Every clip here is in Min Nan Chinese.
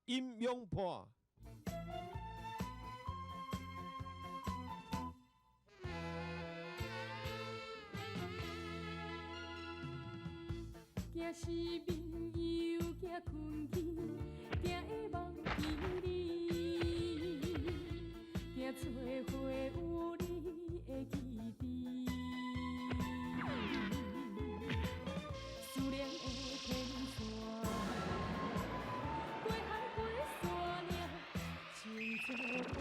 陰陽判》。驚失眠又驚困去，驚會忘記你，驚做伙有你的記憶。思念的天線，過海過山嶺，穿做風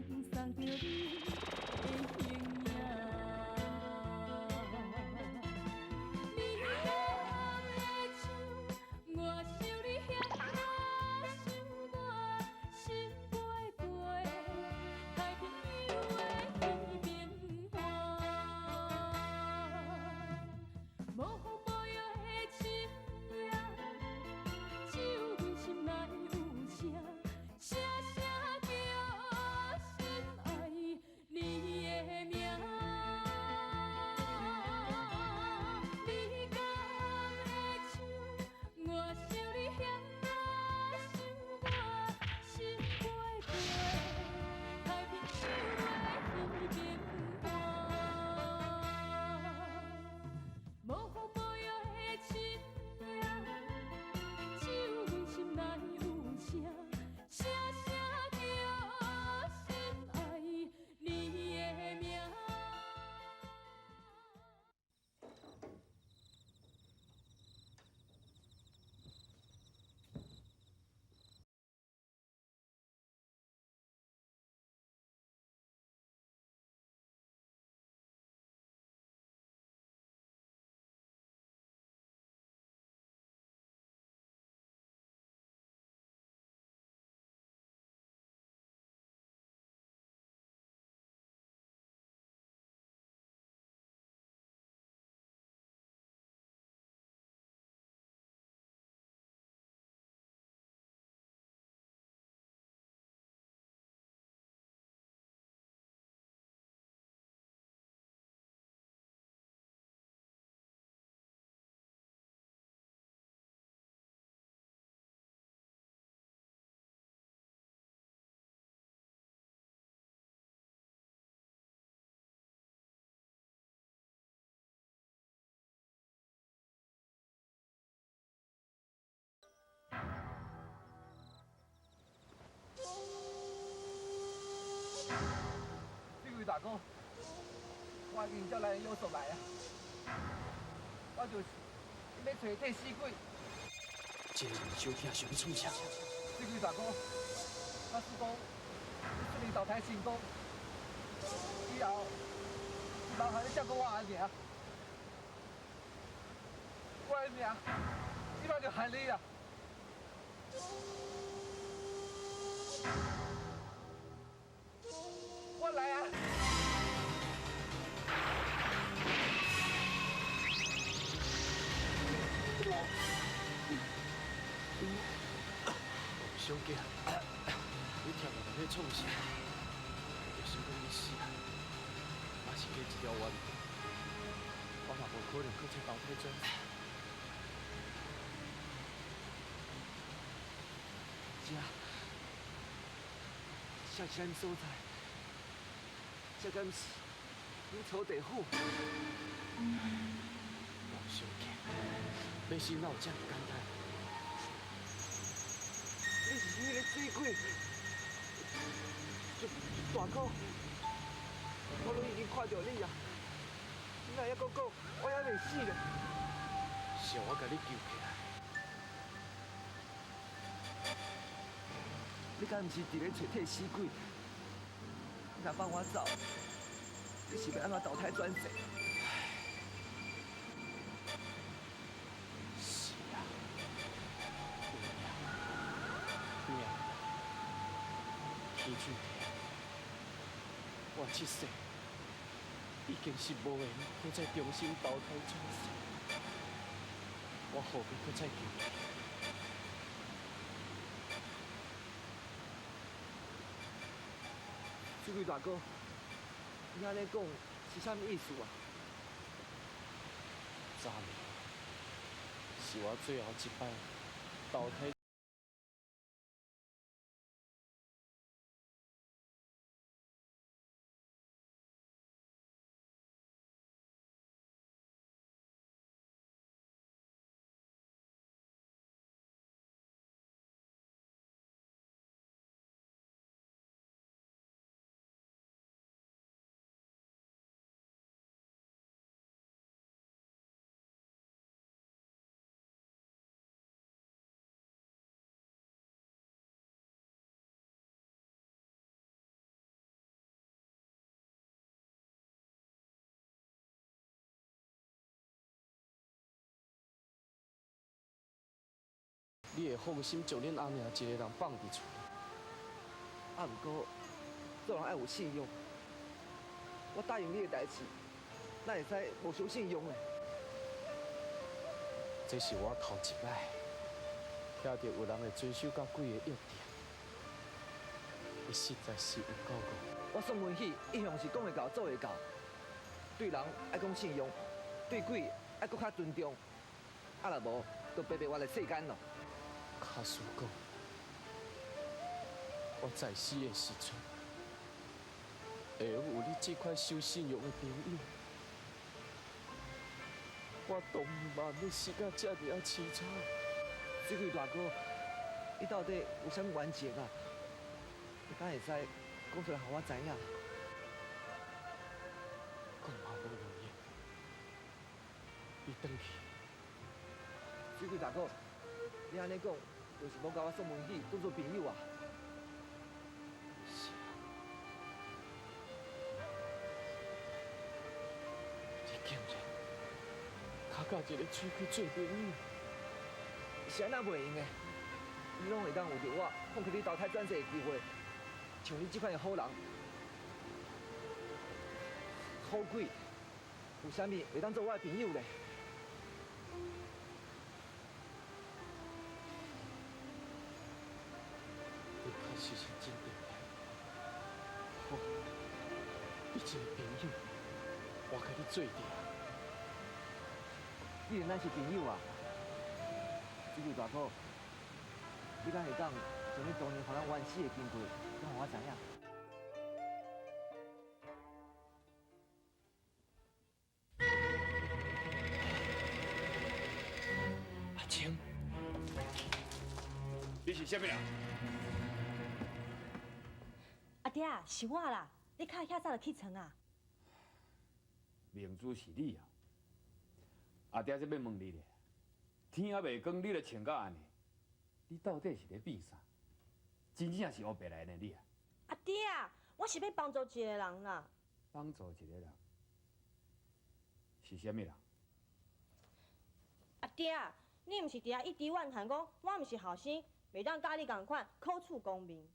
送著你的形影。你敢會像我想你遐若想我，心飛過太平洋的彼邊岸。無風無雨的深夜，只有阮心內有聲，聲聲叫心愛你的名。你敢會像我想你遐若想我，心飛過太平洋的彼邊岸。無風無雨的深夜，只有阮心內有聲，聲聲叫心愛你的名。這位大哥，我已經才來約束來啊，我就是欲揣替死鬼。這个人小聽想欲創啥？這位大哥，假使講你順利投胎成功，以後麻煩你照顧我阿娘，我的命這擺就還你啦。我來啊！小囝，你聽到欲創啥？就想講你死啊，嘛是加一條冤，我嘛無可能閣再投胎轉世。這，這是啥物所在？這敢是阮楚地府？王小囝，欲死哪有這爾簡單？你是彼个水鬼？大哥，我攏已經看著你啊！你若猶閣講，我猶袂死咧。是予我共你救起來。你敢毋是佇咧揣替死鬼？你若放我走，你是欲按怎投胎轉世？是啊，有影，命，天注定，我這世已經是無緣閣再重新投胎轉世，我何必閣再求你？水鬼大哥，你按呢講是啥物意思啊？昨暝是我最後一擺投胎。你會放心將恁阿娘一個人放佇厝？啊，毋過做人愛有信用，我答應你的代誌，哪會使無守信用呢？這是我頭一擺聽著有人會遵守佮鬼的約定，伊實在是有夠戇。我宋文喜一向是講會到做會到，對人愛講信用，對鬼愛閣較尊重，啊若無，就白白活佇世間咯。假使講，我在死的時陣，會用有你這款守信用的朋友，我當然嘛毋免死甲遮爾仔悽慘。水鬼大哥，你到底有啥物冤情啊？你敢會使講出來，予我知影？講嘛無路用，你轉去。水鬼大哥，你按呢講，就是無共我宋文喜當做朋友啊？是啊，你竟然較佮一个水鬼做朋友？是按怎袂用的？你攏會當為著我放棄你投胎轉世的機會，像你這款的好人、好鬼，有啥物會當做我的朋友咧？你確實是真厲害。好，你這个朋友，我共你做著。既然咱是朋友啊，水鬼大哥，你敢會當將你當年予咱冤死的經過，講予我知影？阿青，你是啥物人？阿爹啊，是我啦！你較遐早就起床啊？明珠是你啊！阿爹這欲問你咧，天猶未光，你就穿到按呢，你到底是咧變啥？真正是烏白來呢你啊！阿爹啊，我是欲幫助一個人啦。幫助一個人，是啥物人？阿爹啊，你毋是佇遐一直怨嘆講，我毋是後生，袂當佮你仝款考取功名。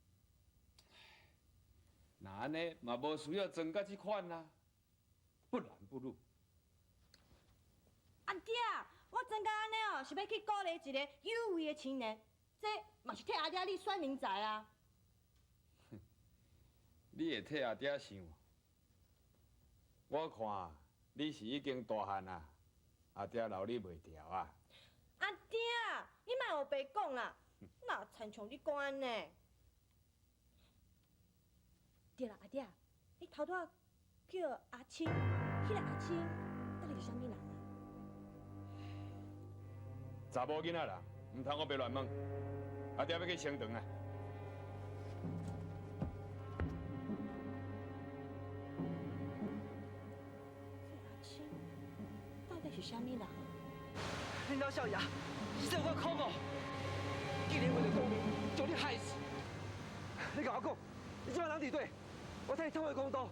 若按呢嘛無需要裝甲這款啊，不男不女。阿爹啊，我裝甲按呢哦，是欲去鼓勵一個有為的青年，這嘛是替阿爹你選人才啊。你會替阿爹想？我看你是已經大漢啊，阿爹留你袂牢啊。阿爹，你莫烏白講啦，哪親像你講按呢？對啦，阿爹，你頭拄仔叫阿青，彼個阿青到底是啥物人啊？查某囡仔啦，毋通烏白亂問。阿爹欲去升堂啊！這阿青到底是啥物人？恁老少爺，實在有夠可惡！竟然為著功名，將你害死！你共我講，你這擺人佇佗？我替你討回公道。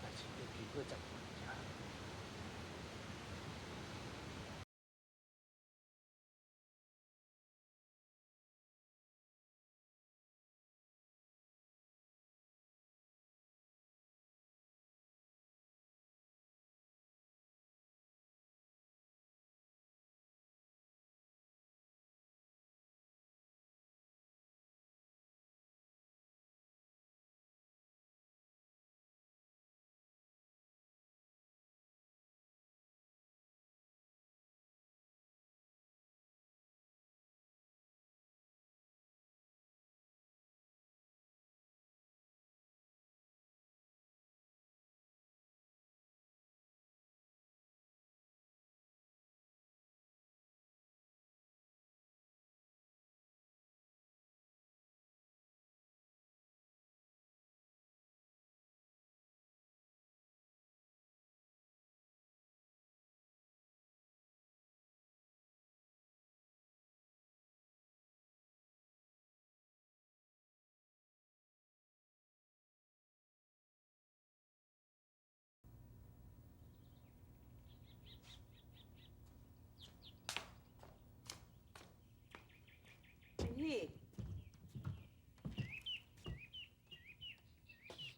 代誌已經經過10年。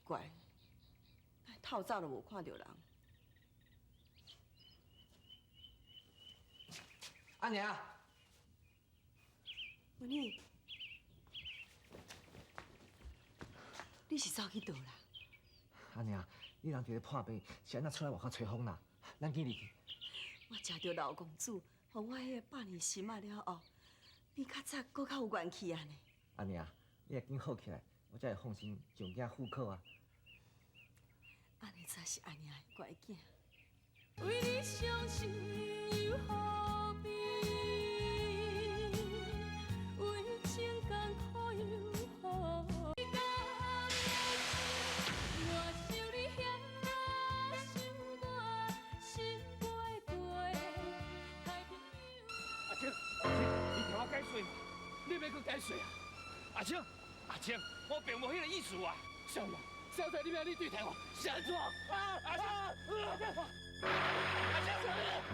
怪，透早就無看著人。阿娘，文宇，你是走去佗啦？阿娘，你人佇咧破病，是按怎出來外口吹風啦？咱緊入去。我食著老公子，予我彼个百年心仔了後，比較早閣較有元氣啊呢。阿娘，你若緊好起來，我才會放心上囝赴考啊。按呢才是阿娘的乖囝。為你傷心又何必？為情艱苦又何必？我想你遐想我，心飛飛。太平阿青，阿青，你聽我解釋嘛，你欲閣解釋啊？阿青，阿青，我並無彼个意思啊！少爺，小姐，你欲按呢對待我，是按怎？啊！阿青，阿青，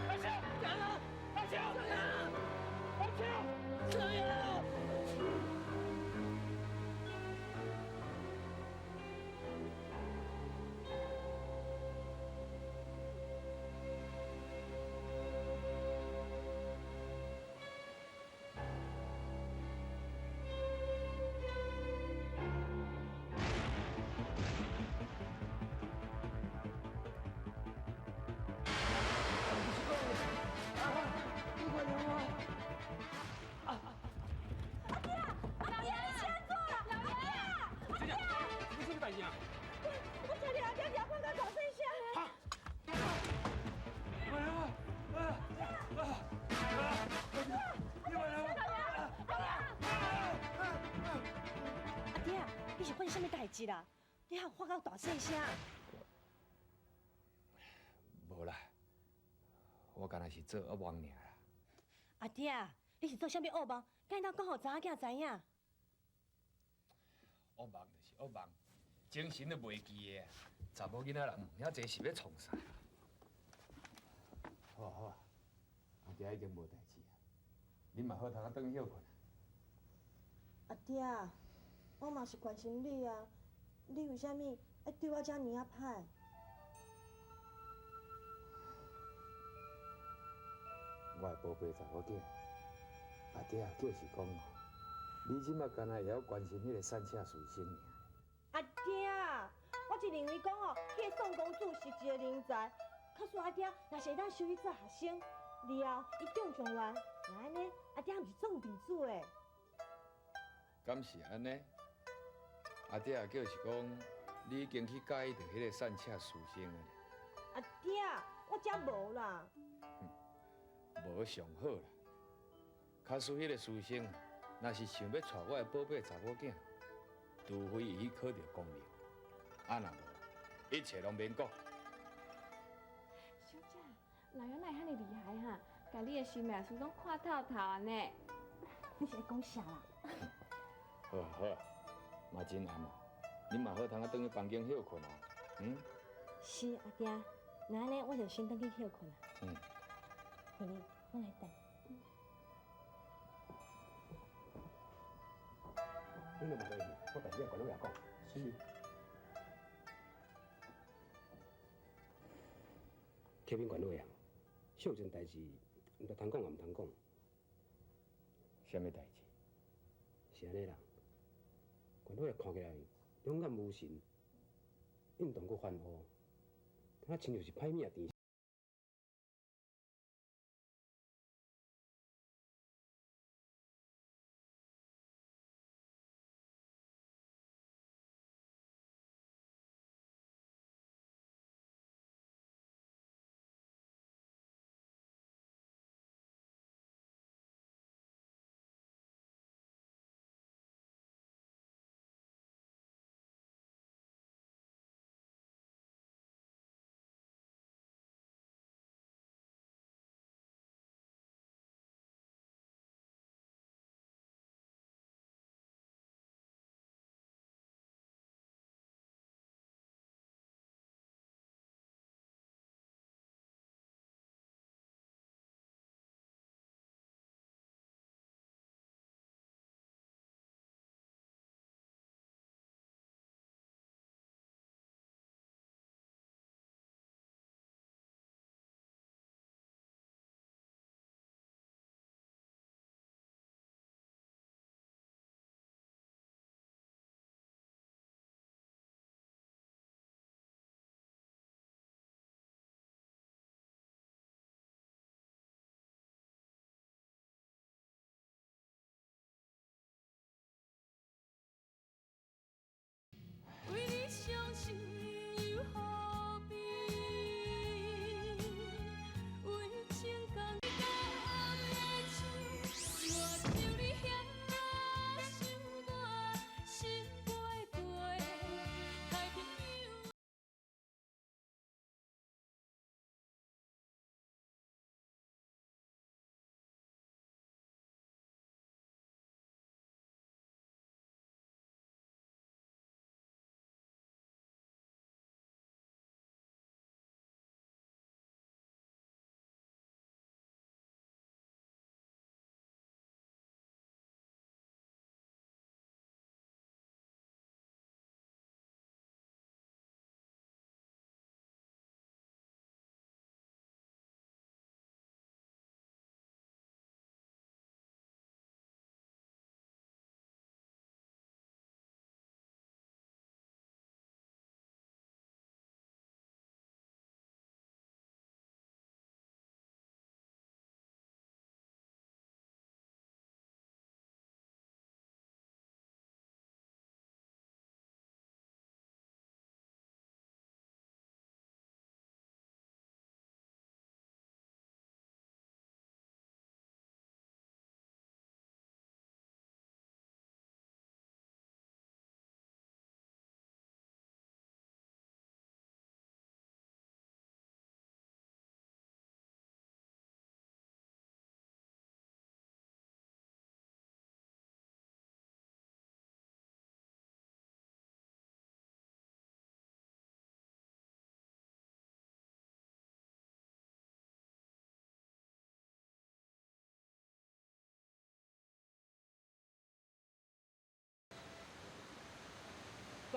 阿青，阿青，阿青，阿青，少爺！阿爹，你是按怎啦？阿爹，阿爹，你啥物代誌啊？我聽著阿爹掠看甲大細聲。哈！阿爹，你是發生啥物代誌啦？你還發到大細聲？無啦，我敢若是做噩夢爾啦。阿爹，你是做啥物噩夢？敢會當講予查某囝知影？噩夢就是噩夢，精神都袂記的。查某囡仔人問遐濟是欲創啥？好啊好啊，阿爹已經無代誌啊，恁嘛好通仔轉去歇睏啊。阿爹，我嘛是關心你啊，你為啥物愛對我遮爾仔歹？我的寶貝查某囝，阿爹就是講哦，你這馬敢若會曉關心彼个散赤書生爾。阿爹，我是認為講哦，彼个宋公子是一个人才，假使阿爹若是會當收伊做學生，了後伊中狀元，若按呢，阿爹毋是足有面子的。敢是按呢？阿爹就是講，你已經去佮意著彼個散赤書生啊。阿爹，我才無啦。無上好啦。假使彼个書生若是想欲娶我的寶貝查某囝，除非伊去考著功名，啊若無，一切攏免講。小姐，老爺哪會遐爾厲害哈？共你的心命事攏看透透按呢。你是咧講啥啦？好啊好啊，嘛真暗啊，恁嘛好通仔轉去房間歇睏啊，嗯？是阿爹，那按呢我就先轉去歇睏啊。嗯。惠妮，我來等。你若無代誌，我代你共管老爺講。是。啟稟管老爺，小一件代誌，毋知通講抑毋通講。啥物代誌？是按呢啦，管老爺看起來兩眼無神，運動閣煩惱，敢若親像是歹命甜。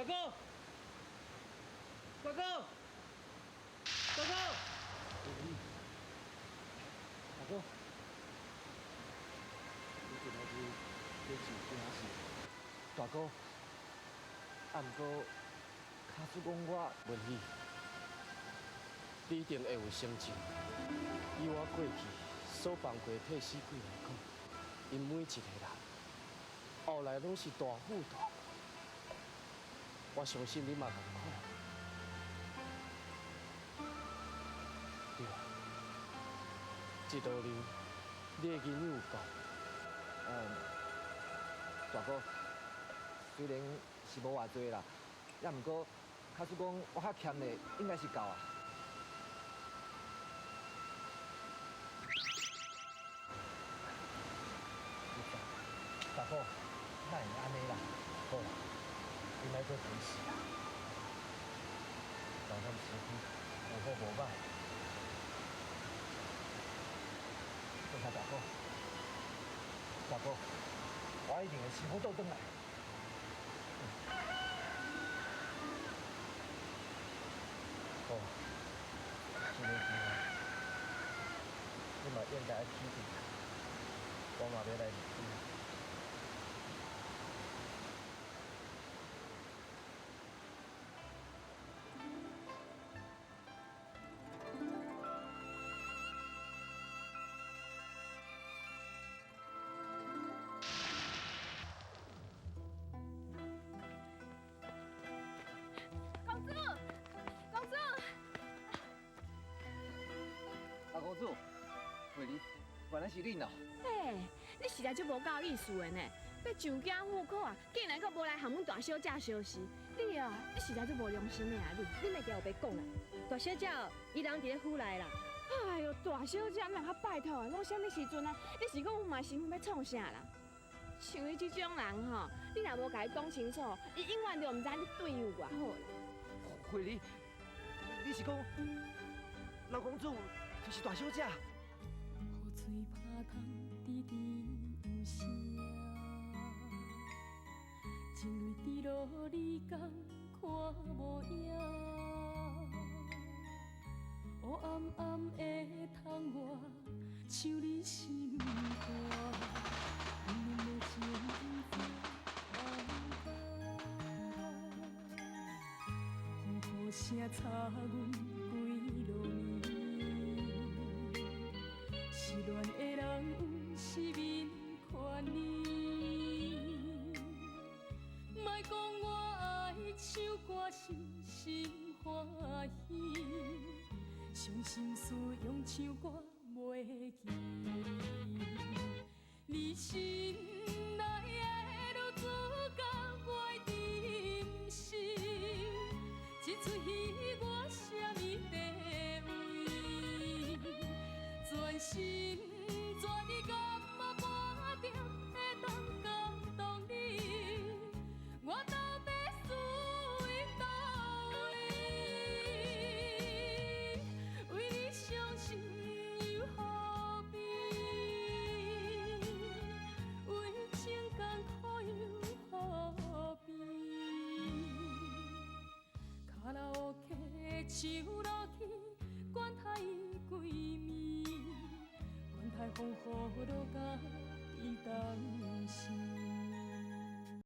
大哥，大哥，大哥，大哥，你今仔日咧上惊死？大哥，啊，毋过，假使讲我文喜，你一定会有成就。以我过去所帮过替死鬼来讲，𪜶每一个人后来拢是大富大贵。我相信你嘛仝款。对，这道理你的营养有够。嗯，大哥，虽然是无偌济啦，也毋过，假使讲我较俭的，应该是够啊。大哥，哪会按呢啦？好啦，你莫阁提示啦。人踮时机有好无歹。多谢大哥，大哥，我一定会辛苦倒转来。好，这个机会，你嘛应该爱起定，我嘛欲来认你。公主，公主，阿公主，慧玲，原来是恁哦。哎，你实在足无够意思的呢！欲上京赴考啊，竟然阁无来和阮大小姐相识。你哦，你实在足无良心的啊！你，你莫共乌白讲啦，大小姐哦，伊人伫咧府内啦。哎哟，大小姐，莫较拜托啊，拢啥物时阵啊？你是讲有嘛身份欲创啥啦？像伊这种人吼，你若无共伊讲清楚，伊永远就毋知你对伊有偌好啦。慧玲，你是讲老公主就是大小姐？雨水拍窗，滴滴有声。情泪滴落，你敢看无影？乌暗暗的窗外，像你心肝。阮的情不知风雨声插阮规路暝。失恋的人有时眠牵你，莫讲我爱唱歌是心欢喜，伤心事用唱歌袂记。你心内的女主角我珍惜，这出戏我啥物地位？全心全意感觉半点会当感动你，我到底输佇佗位？为你伤心又何必？为情艰苦又何必？卡拉 OK 唱落去，管他伊几暝，管他风雨落甲伫当时。